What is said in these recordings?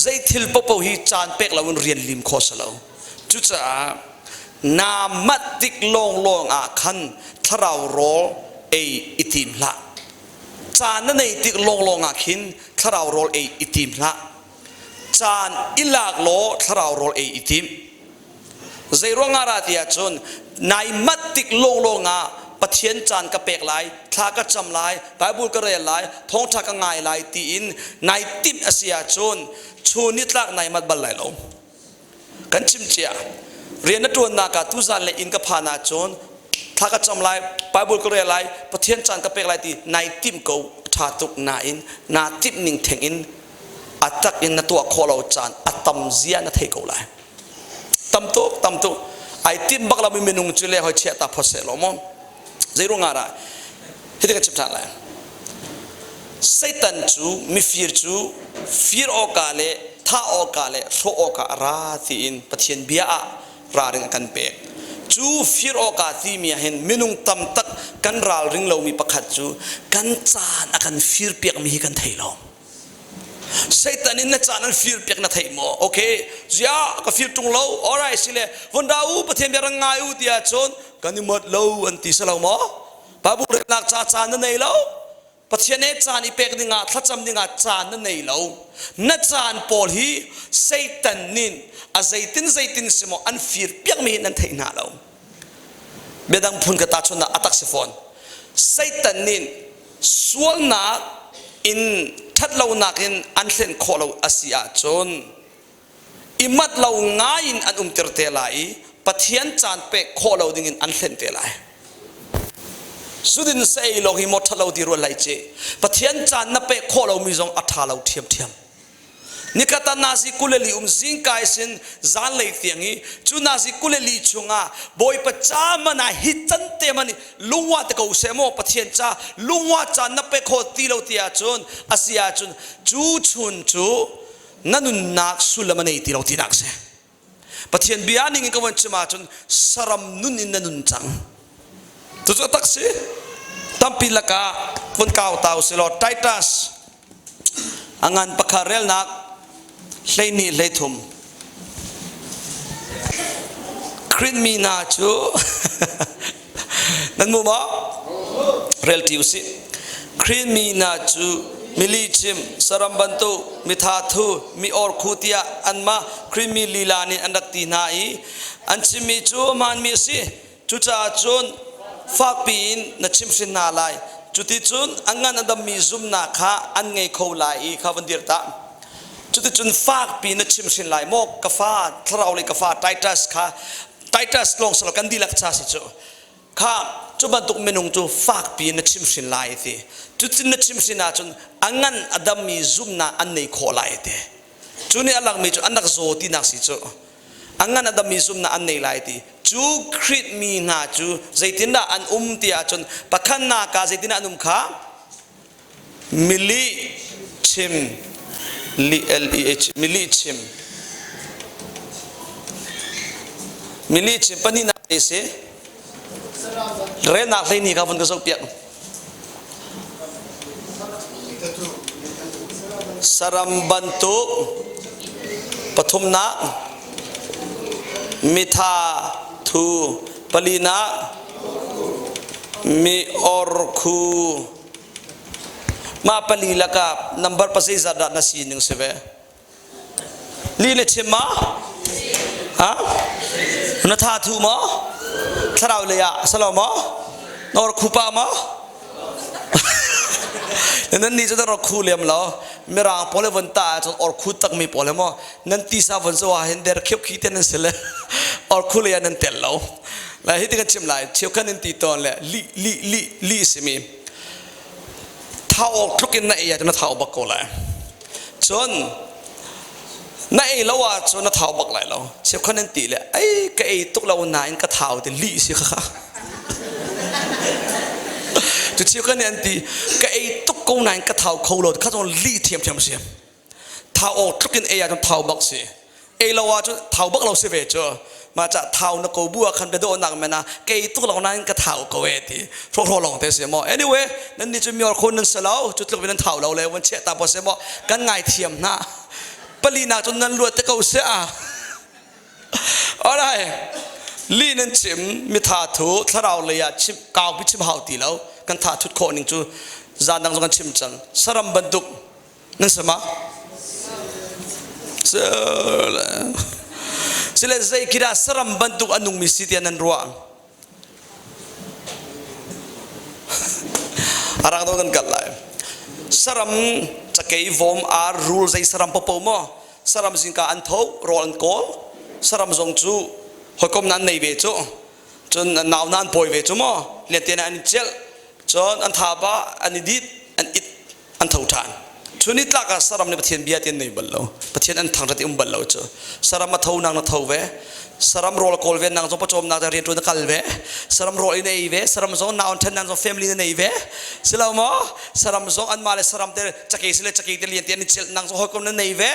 Zei thil popo hi caan pek loin rian lim kho si lo. Cucaah naa manh tik lawnglawng ah khan thlarau rawl ei i tim hlah. Caan na nei tik lawnglawng ah khin thlarau rawl ei i tim hlah. Caan i lak law thlarau rawl ei i tim. Zeiruangah dah ti ahcun nai manh tik lawnglawng ah Pathian caan ka pek lai, thla ka cam lai, Bible ka rel lai, thawngṭha ka ngai lai tiin nai timh a si ahcun chun nitlak nai manh bal lai lo. Kan chim cia. Rian na ṭuannak ah tuzan le inn ka phan ahcun thla ka cam lai, Bible ka rel lai, Pathian caan ka pek lai ti nai timh ko ṭha tuk nain naa timh ning theng in a tak in na tuah khawh lo caan a tam zia na thei ko lai. Tam tuk, tam tuk. Ai timh bak lomi minung cu le hoi chiah ta phot seh law maw. Zei ruangah dah? Hiti kan chim ṭhan lai. Satan cu mifir cu fir awkah le thah awkah le hrawh awkah a ra tiin Pathian bia ah ralring a kan pek. Cu fir awkah timi ah hin minung tam tak kan ralring lomi pakhat cu kan caan a kan firpiakmi hi kan thei lo. Satan in na caan an firpiak na theih maw? Okay, ziah ka fir ṭung lo. Alright, sile von ra u Pathian bia rang ngai u tiah cun kan i mot lo an ti si lo maw? Bible relnak ca caan na nei lo. Pathian he caan i pek dingah thlacam dingah caan na nei lo. Na caan pawl hi Satan nin a zeitin zeitin si maw an fir piakmi hi nan theih hna lo. Biadang phun ka tahchunhnak a tak si fawn. Satan nin sualnak in ṭhatlonak in an hlen khawh lo a si ahcun i mat lo ngai in an umter te lai i Pathian caan pek khawh lo dingin an hlen te lai. Sudin sa ei lawng hi maw ṭha lo ti rual lai ci. Pathian caan na pek khawh lomi zong a ṭha lo ṭhiamṭhiam. Nikhat ah nazi kuleli um zingka sin zanlei tiang i cu nazi kuleli chungah Bawipa ca man ah hi can te man i lungwa te ko seh maw Pathian ca lungwa caan na pe kho ti lo ti ahcun a si ahcun cu chun cu na nunnak sullam a nei ti lo tinak si. Pathian bia ning in ka von chim ahcun saram nun in na nun cang. Cucu a tak si. Tampi lakah vun kau ta usih law Titus a ngan pakhat relnak 12 13 Krit mi hna cu nan mu maw? Rel ṭi usih. Krit mi hna cu mili chim, saram bantuk, mitha thu, mi orkhu tiah anmah Krit mi lila nih an rak ti hna i an chimmi cu hmaanmi a si. Cucaah cun fakpi in na chimhhrin hna lai. Cuticun a ngan a dammi zumhnak kha an ngei kho lai i kha van dir ta. Cuticun fakpi na chimhhrin lai maw ka fa thlarau lei ka fa Titus kha Titus lawng si lo kan dihlak cha si cu kha cu bantuk minung cu fakpi na chimhhrin lai ti. Cutin na chimhhrin ahcun a ngan a dammi zumhnak an nei khawh lai ti. Cu nih a langmi cu an rak zaw tinak si cu. A ngan a dammi zumhnak an nei lai ti. Cu Krit mi hna cu zeitindah an um ti ahcun pakhatnak ah zeitindah an um kha mili chim li l e h mili chim mili chim pahnihnak te si relnak hlei ka vun ka zoh piak Saram bantuk pathumnak mitha thu palinak mi orkhu mah pali lakah number pasei zat dah na sining si ve Li na chim ma? Ha? Na tha thu maw? Thlarau lei ah salo maw? Na or khupa maw? Nan ni cu na khu lem lo. Mirang pawl von ta cun or khu tak mi pawl maw? Nan tisa von zo ah hin der khiop khi te nan si le or khu le nan tel lo. La hi ti kan chim lai cheu kan in ti ton le li li li li simi thau awk tluk in na ei ah na thau bak ko lai. Cun na ei lo ahcun na thau bak lai lo. Cheukhat nan ti le ei ka ei tuk lo nain ka thau ti lih si kha. Cu cheukhat nih an ti ka ei tuk ko nain ka thau kho lo kha cun lih thiamthiam si. Thau awk tluk in ei ahcun thau bak si. Ei lo ahcun thau bak lo si ve cu. Mah ca thau na ko bu ah khan biadawhnak men ah kei tuk lo nain ka thau ko e ti hrawhhraw lawng te si maw. Anyway, nan nih cu mior khun nan si lo, cu tluk in nan thau lo le van chiah ta pa si maw. Kan ngaithiam hna. Palinak cun nan luat te ko seh a. Alright. Li nan chim mitha thu thlarau lei ah chim kaupi chim hau ti lo. Kan tha thut khawh ning cu zan dang zong kan chim cang. Saram bantuk nan sama. Sile zei khi dah saram bantuk a nungmi si tiah nan ruah? A rang deuh kan kal lai. Saram cakei vom ar rul zei saram popo maw saram zingka an tho rawl an kawl saram zong cu hawikom nan nei ve cu cun nau nan pawi ve cu maw liante an i celh cun an thaba an i dit an it an tho ṭhan. Chun ni tlak ah saram nih Pathian bia ti an nei bal lo. Pathian an thangṭhat i um bal lo cu. Saram a tho nang na tho ve. Saram rawl kawl ve nang zong pawcawmnak da rian ṭuan na kal ve. Saram rawl in ei ve. Saram zong nau an ṭhen nang zong family na nei ve. Si lo maw? Saram zong anmah le saram te cakei si le cakei te lian te an i celh nang zong hawikom na nei ve.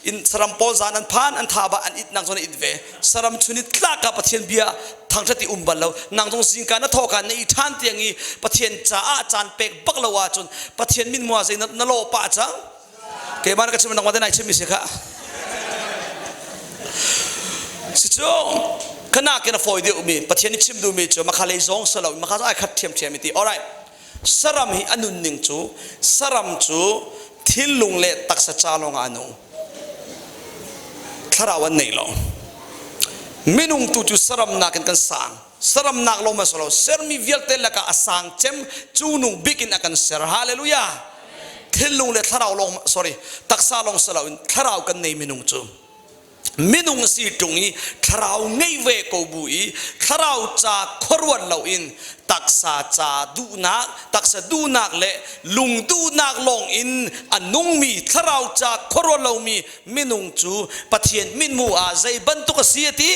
In saram pawl zan an phan an tha ba an it nang zong na it ve saram chun i tlak ah Pathian bia thangṭhat i um bal lo nang zong zingka na thawka na i ṭhan tiang i Pathian caah caan pek bak lo ahcun Pathian min mua zei na lawh pah cang keimah na ka chim nangmah te nai chimmi si kha si cu kana kin a fawi deuhmi Pathian i chim duhmi cu makha lei zong si lo makha ai khat ṭhiamṭhiam i ti alright Saram hi a nunning cu saram cu thinlung le taksa ca lawngah a nung. Thlarau an nei lo. Minung tu cu saram nakin kan sang. Saram nak lawng ma lo sermi vialte lakah a sang cem cu nung bik in a kan ser. Hallelujah. Thinlung le thlarau lawng sorry taksa lawng si loin thlarau kan nei minung cu. Minung si ṭung i thlarau ngei ve ko bu i thlarau ca khuaruat loin taksa ca duhnak, taksa duhnak le lung duhnak lawng in a nungmi thlarau ca khuaruat lomi minung cu Pathian mithmuh ah zei bantuk a si a ti?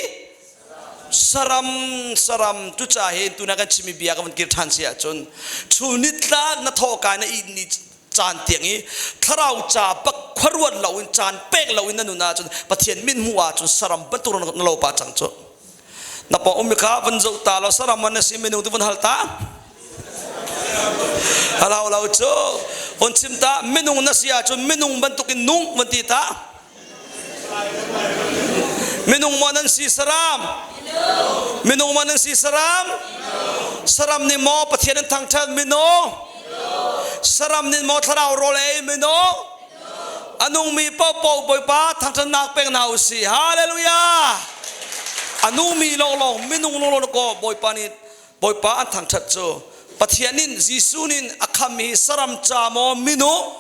Saram, saram, cucaah hin tuna kan chimmi bia ka van kir ṭhan si ahcun chun nitlak na thawhka na ih ni caan tiang i thlarau ca bak khuaruat loin caan pek loin na nun ahcun Pathian min hmuh ahcun saram bantuk na lo pah cang cu na pawng ummi kha van zoh ta law saram an na si minung tu van hal ta halo lo cu von chim ta minung na si ahcun minung bantukin nung van ti ta Minung maw nan si saram? Minung maw nan si saram? Saram nih maw Pathian an thangṭhat minung? Saram nih maw thlarau rawl ei minung? A nungmi paohpaoh Bawipa thangṭhatnak pek hna u sih. Hallelujah! A nungmi lawnglawng minung lawnglawng kaw Bawipa nih Bawipa an thangṭhat cu Pathian in Jesuh nih a khammi hi saram ca maw minung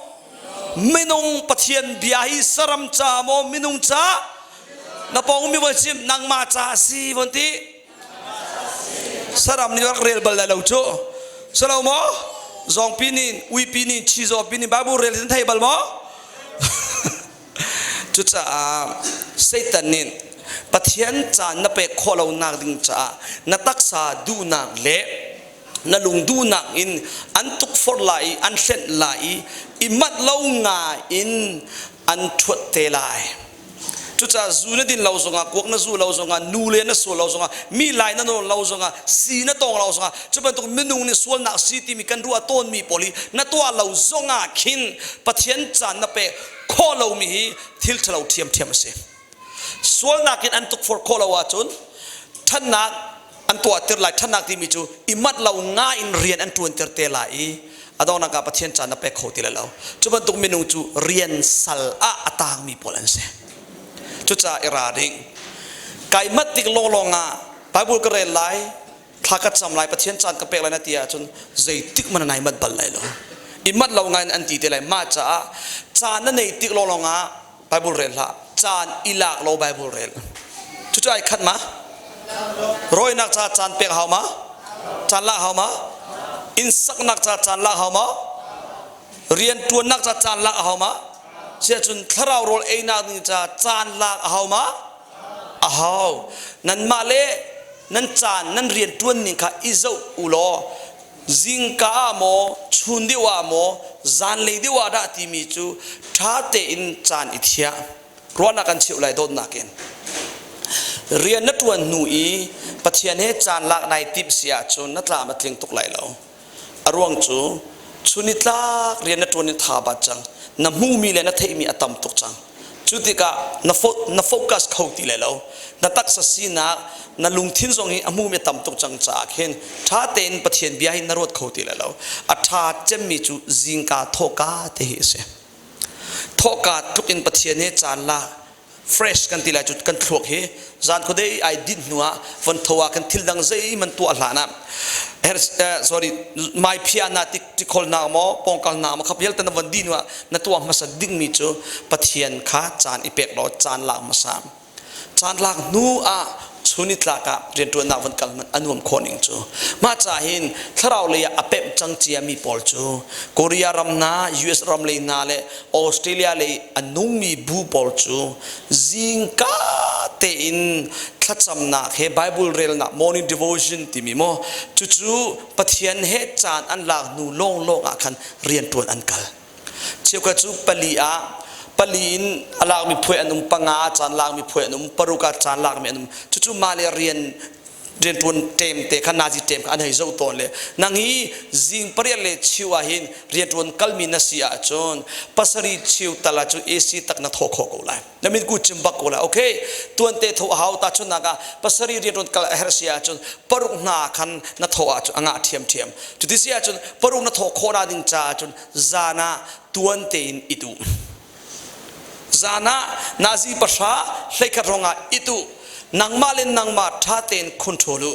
minung Pathian bia hi saram ca maw minung ca na pawng mi von chim nangmah ca a si von ti saram nih rak rel bal lai lo cu salo maw zawngpi nih uipi nih chizawpi nih Bible rel in thei bal maw Cucaah Satan nih Pathian caan na pek khawh lonak ding caah na taksa duhnak le na lung duhnak in an tukforh lai i an hlenh lai i i manh lo ngai in an ṭhuat te lai. Cucaah zu na din lo zongah, kuak na zu lo zongah, nu le na sual lo zongah, mi lai na nawn lo zongah, si na tawng lo zongah, cu bantuk minung nih sualnak si timi kan ruah tawnmi pawl hi na tuah lo zongah khin Pathian caan na pek khawh lomi hi thil ṭhalo ṭhiamṭhiam a si. Sualnak in an tukforh khawh lo ahcun ṭhatnak an tuahter lai. Ṭhatnak timi cu i manh lo nga in rian an ṭuanter te lai i a donghnak ah Pathian caan na pek kho ti lai lo. Cu bantuk minung cu rian sal ah a tangmi pawl an si. Cucaah i ralring. Kai manh tik lawnglawng ah Bible ka rel lai, thla ka cam lai Pathian caan ka pek lai na ti ahcun zeitik hmanh nai manh bal lai lo i manh lo ngai in an ti te lai mah caah caan na nei tik lawnglawng ah Bible rel hlah caan i lak lo Bible rel cucu ai khat ma rawinak ca caan pek hau ma caan lak hau ma inn saknak ca caan lak hau ma rian tuannak ca caan lak a hau ma siahcun thlarau rawl einak ding ca caan lak a hau ma A hau. Nanmah le nan caan nan rian ṭuan ning kha i zoh u law zingka ah maw chun deuh ah maw zanlei deuh ah dah timi cu ṭha tein caan i thiah. Ruahnak kan cheuh lai dawtnak in. Rian na ṭuan hnu i Pathian he caan lak nai timh si ahcun na tlam a tling tuk lai lo. A ruang cu chun nitlak rian na ṭuan in tha bat cang. Na hmuhmi le na theihmi a tam tuk cang. Cu tikah na focus kho ti lai lo. Na taksa sinak, na lungthin zong hi a hmumi a tam tuk cang caah khin ṭha tein Pathian bia hi na ruat kho ti lai lo. A ṭha cemmi cu zingka thawhka te hi a si. Thawhka tluk in Pathian he caan la fresh kan ti lai cu. Kan thluak hi zan khuadei ai dinh hnu ah von tho ah kan thil dang zeihmanh tuah hlan ah, sorry, mai phia na tikhol na maw, pongkal na maw, kha vialte na von dih hnu ah na tuah hmasa dingmi cu Pathian kha caan i pek law caan lak hmasa. Caan lak hnu ah chun i tlak ah rianṭuannak von kal hmanh a nuam khawh ning cu. Mah ca hin thlarau lei ah a pemh cang cia mi pawl cu Korea ram hna, US ram lei hna le Australia lei a nungmi bu pawl cu zingka tein thlacamnak he Bible relnak, morning devotion timi maw, cucu Pathian he caan an lak hnu lawnglawng ah khan rianṭuan an kal. Cheukhat cu pali ah, pali in a lakmi phuai an um, panga ah caan lakmi phuai an um, paruk ah caan lakmi an um. Cucu mah le rian rianṭuan ṭem te kha, nazi ṭem kha an hei zoh tawn le nang hi zing 8:15 ah hin rianṭuan kalmi na si ahcun 7:15 tal ah cu AC tak na thawh khawh ko lai, na min ku cim bak ko lai. Okay, tuan te tho a hau ta chun nak ah 7 rianṭuan kal a herh si ahcun 6 hna khan na thawh ahcun a ngah ṭhiamṭhiam. Cuti si ahcun 6 na thawh khawh na ding caah cun zan ah tuan tein i tu, zan ah nazi 9:30 rong ah i tu, nangmah le nangmah ṭha tein control u.